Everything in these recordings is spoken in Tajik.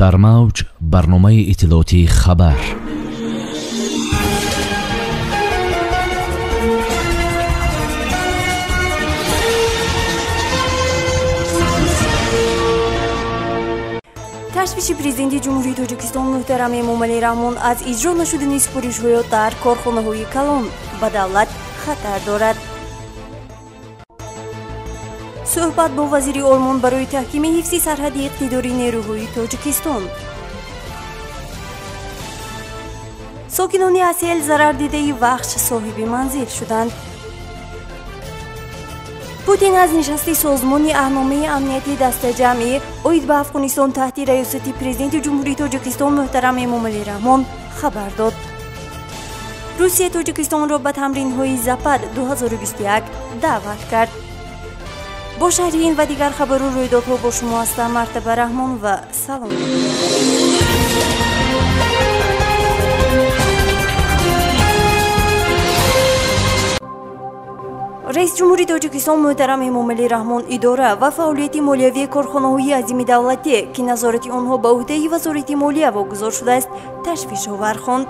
Дар мавҷ барномаи иттилоотии хабар. Ташвиши Президенти Ҷумҳурии Тоҷикистон муҳтарам Эмомалӣ Раҳмон аз иҷро нашудани супоришҳои дар корхонаҳои калон ба давлат хатар дорад. Суҳбат бо вазири Олмон барои таҳкими ҳифзи сарҳади иқтидори нерӯҳои Тоҷикистон. Сокинони Асел зарардидаи Вахш соҳиби манзил шуданд. Путин аз нишасти созмони аҳдномаи амнияти дастаҷамъӣ оид ба Афғонистон таҳти раёсати Президенти Ҷумҳурии Тоҷикистон муҳтарам Эмомалӣ Раҳмон хабар дод. Русия Тоҷикистонро ба тамринҳои Запад 2021 даъват кард. Бо шарҳи ин ва дигар хабару рӯйдодҳо бо шумо ҳастам Мартаба Раҳмон ва салом. Раиси Ҷумҳури Тоҷикистон муҳтарам Эмомалӣ Раҳмон идора ва фаъолияти молиявии корхонаҳои азими давлатӣ, ки назорати онҳо ба ӯҳдаи Вазорати молия вогузор шудааст, ташвишовар хонд.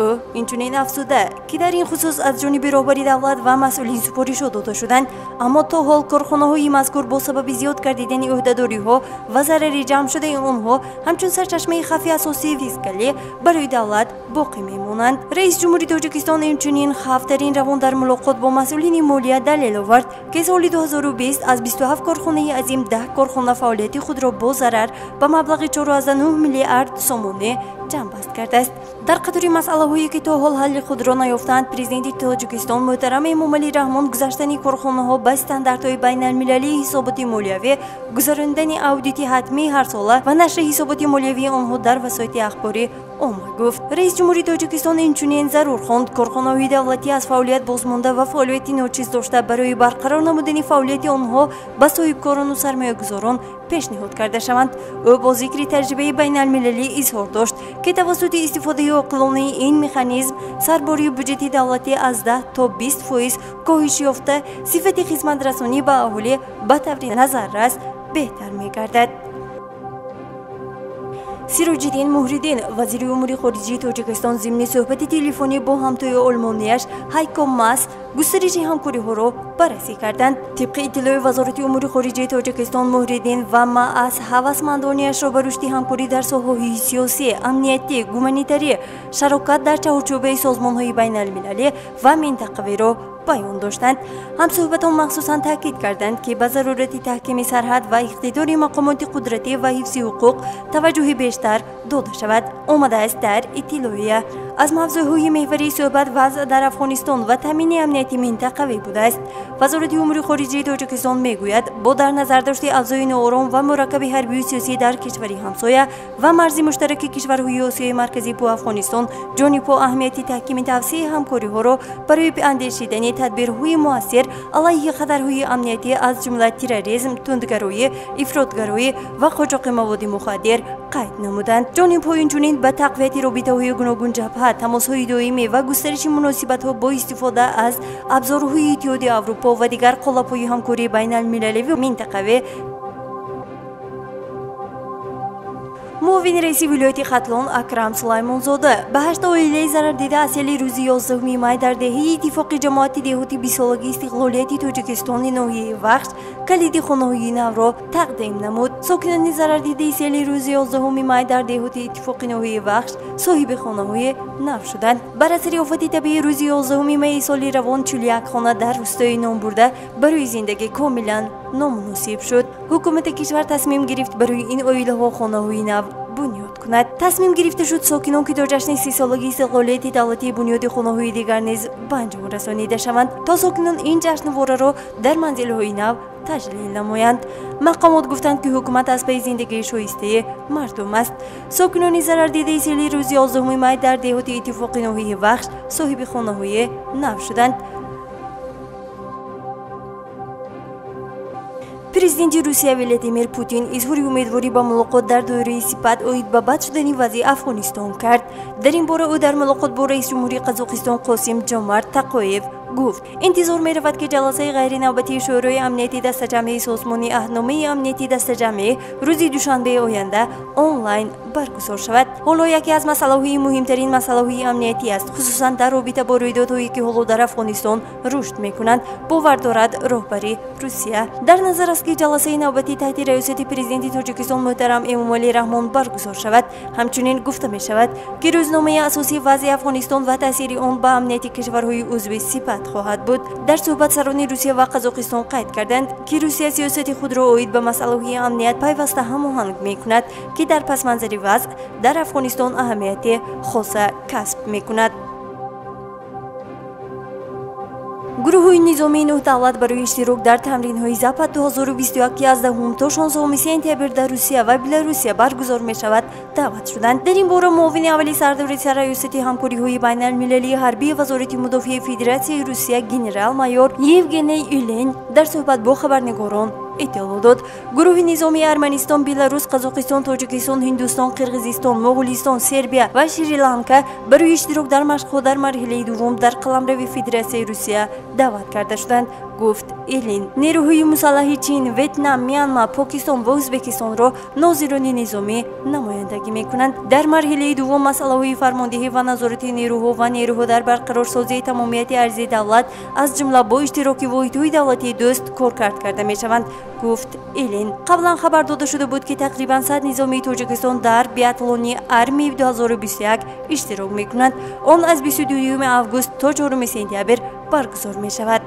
Ӯ инчунин афзуда, ки дар ин хусус аз ҷониби роҳбари давлат ва масъулин супоришҳо дода шуданд, аммо то ҳол корхонаҳои мазкур бо сабаби зиёд гардидани ӯҳдадориҳо ва зарари ҷамъшудаи онҳо ҳамчун сарчашмаи хавфи асосии фискалӣ барои давлат боқӣ мемонанд. Раиси Ҷумҳури Тоҷикистон инчунин хавф дар ин равон дар мулоқот бо масъулини молия далел овард, ки соли 2020 аз 27 корхонаи азим 10 корхона фаъолияти худро бо зарар ба маблағи 4,9 миллиард сомонӣ ҷамъбаст кардааст. Дар қатори масъалаҳое ки то ҳол ҳалли худро наёфтанд, Президенти Тоҷикистон муҳтарам Эмомалӣ Раҳмон гузаштани корхонаҳо ба стандартҳои байналмилалии ҳисоботи молиявӣ, гузаронидани аудити ҳатмии ҳарсола ва нашри ҳисоботи молиявии онҳо дар васоити ахбори омма гуфт. Раиси Ҷумҳури Тоҷикистон инчунин зарур хонд корхонаҳои давлатӣ аз фаъолият бозмонда ва фаъолияти ночиз дошта барои барқарор намудани фаъолияти онҳо ба соҳибкорону сармоягузорон пешниҳод карда шаванд. Ӯ бо зикри таҷрибаи байналмилалӣ изҳор дошт, ки тавассути истифодаи оқилонаи ин механизм сарбории буҷети давлатӣ аз 10 то 20% коҳиш ёфта, сифати хизматрасонӣ ба аҳолӣ ба таври назаррас беҳтар мегардад. Сироҷиддин Муҳриддин, вазири умури хориҷии Тоҷикистон, зимни суҳбати телефонӣ бо ҳамтои олмонияш Ҳайко Мас густариши ҳамкориҳоро баррасӣ карданд. Тибқи иттилои Вазорати умури хориҷии Тоҷикистон, Муҳриддин ва Маас ҳавасмандониашро ба рушди ҳамкорӣ дар соҳаҳои сиёсӣ, амниятӣ, гуманитарӣ, шарокат дар чаҳорчӯбаи созмонҳои байналмилалӣ ва минтақавиро баён доштанд. Ҳамсӯҳбатон махсусан таъкид карданд, ки ба зарурати таҳкими сарҳад ва иқтидори мақомоти қудратӣ ва ҳифзи ҳуқуқ таваҷҷӯҳи бештар дода шавад. Омадааст дар иттилоия. Аз мавзӯъҳои меҳварии суҳбат вазъ дар Афғонистон ва таъмини амнияти минтақавӣ будааст. Вазорати умури хориҷии Тоҷикистон мегӯяд, бо дар назардошти авзои ноором ва мураккаби ҳарбию сиёсӣ дар кишвари ҳамсоя ва марзи муштараки кишварҳои Осиёи Марказӣ бо Афғонистон, ҷонибҳо аҳамияти таҳкими тавсеи ҳамкориҳоро барои андешидани тадбирҳои муассир алайҳи хатарҳои амниятӣ аз ҷумла терроризм, тундгароӣ, ифротгароӣ ва қочоқи маводи мухаддир қайд намуданд. Ҷонибҳо инчунин ба тақвияти робитаҳои гуногунҷабҳа, тамосҳои доимӣ ва густариши муносибатҳо бо истифода аз абзорҳои Иттиҳоди Аврупо ва дигар қолабҳои ҳамкории байналмилаливу минтақавӣ. Муовини раиси вилояти Хатлон Акрам Сулаймонзода ба 8 оилаи зарардида аз сели рӯзи 11 май дар деҳаи Иттифоқи ҷамоати деҳоти бисолаги истиқлолияти Тоҷикистони ноҳияи Вахш калиди хонаҳои навро тақдим намуд. Сокинони зарардидаи сели рӯзи 11 май дар деҳоти Иттифоқи ноҳияи Вахш соҳиби хонаҳои нав шуданд. Бар асари офати табиӣ рӯзи 11 майи соли равон 41 хона дар рӯстои номбурда барои зиндагӣ комилан номуносиб шуд. Ҳукумати кишвар тасмим гирифт барои ин оилаҳо хонаҳои нав бунёд кунад. Тасмим гирифта шуд сокинон, ки то ҷашни сисолагии истиқлолияти давлатии бунёди хонаҳои дигар низ ба анҷом расонида шаванд, то сокинон ин ҷашнвораро дар манзилҳои нав таҷлил намоянд. Мақомот гуфтанд, ки ҳукумат аз пайи зиндагии шоистаи мардум аст. Сокинони зарардидаи сели рӯзи 11 май дар деҳоти Иттифоқи ноҳияи Вахш соҳиби хонаҳои нав шуданд. Президенти Русия Владимир Путин изҳори умедворӣ ба мулоқот дар доираи сипат оид ба бад шудани вазъи Афғонистон кард. Дар ин бора ӯ дар мулоқот бо раиси ҷумҳурии Қазоқистон Қосим Ҷомарт Тақоев гуфт. Интизор меравад, ки ҷаласаи ғайринавбатии Шӯрои амнияти дастаҷамъии созмони аҳдномаи амнияти дастаҷамъӣ рӯзи душанбеи оянда онлайн баргузор шавад. Ҳоло яке аз масъалаҳои муҳимтарин масъалаҳои амниятӣ аст, хусусан дар робита бо рӯйдодҳое ки ҳоло дар Афғонистон рушд мекунанд, бовар дорад роҳбари Русия. Дар назар аст, ки ҷаласаи навбатӣ таҳти раёсати президенти Тоҷикистон муҳтарам Эмомалӣ Раҳмон баргузор шавад. Ҳамчунин гуфта мешавад, ки рӯзномаи асосии вазъи Афғонистон ва таъсири он ба амнияти кишварҳои узви сипат хоҳад буд. Дар суҳбат сарони Русия ва Қазоқистон қайд карданд, ки Русия сиёсати худро оид ба масъалаҳои амният пайваста ҳамоҳанг мекунад, ки дар пасманзари вазъ дар Афғонистон аҳамияти хоса касб мекунад. Гурӯҳҳои низомии нӯҳ давлат барои иштирок дар тамринҳои Запад 2021, ки аз 10 то 16 сентябр дар Русия ва Беларусия баргузор мешавад, даъват шуданд. Дар ин бора муовини аввали сардори раёсати ҳамкориҳои байналмилалии ҳарбии Вазорати мудофиаи Федератсияи Русия генерал-майор Евгений Илин дар суҳбат бо хабарнигорон иттилоъ дод. Гурӯҳи низомии Арманистон, Беларус, Қазоқистон, Тоҷикистон, Ҳиндустон, Қирғизистон, Моғулистон, Сербия ва Шри-Ланка барои иштирок дар машқҳо дар марҳилаи дуввум дар қаламрави Федератсияи Русия даъват карда шуданд, гуфт Илин. Нерӯҳои мусаллаҳи Чин, Ветнам, Мянма, Покистон ва Ӯзбекистонро нозирони низомӣ намояндагӣ мекунанд. Дар марҳилаи дуввум масъалаҳои фармондиҳӣ ва назорати нерӯҳо ва нерӯҳо дар барқарорсозии тамомияти арзии давлат, аз ҷумла бо иштироки воҳидҳои давлатии дӯст, коркард карда мешаванд, гуфт Илин. Қаблан хабар дода шуда буд, ки тақрибан 100 низомии Тоҷикистон дар биатлони Армии 2021 иштирок мекунанд. Он аз 22 август то 4 сентябр баргузор мешавад.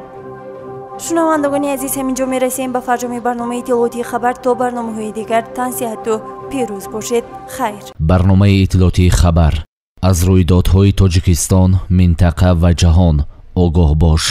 Шунавандагони азиз, ҳамин ҷо мерасем ба фарҷоми барномаи иттилоотии хабар. То барномаҳои дигар тансиҳату пирӯз бошед. Хайр. Барномаи иттилоотии хабар аз рӯйдодҳои Тоҷикистон, минтақа ва ҷаҳон огоҳ бош.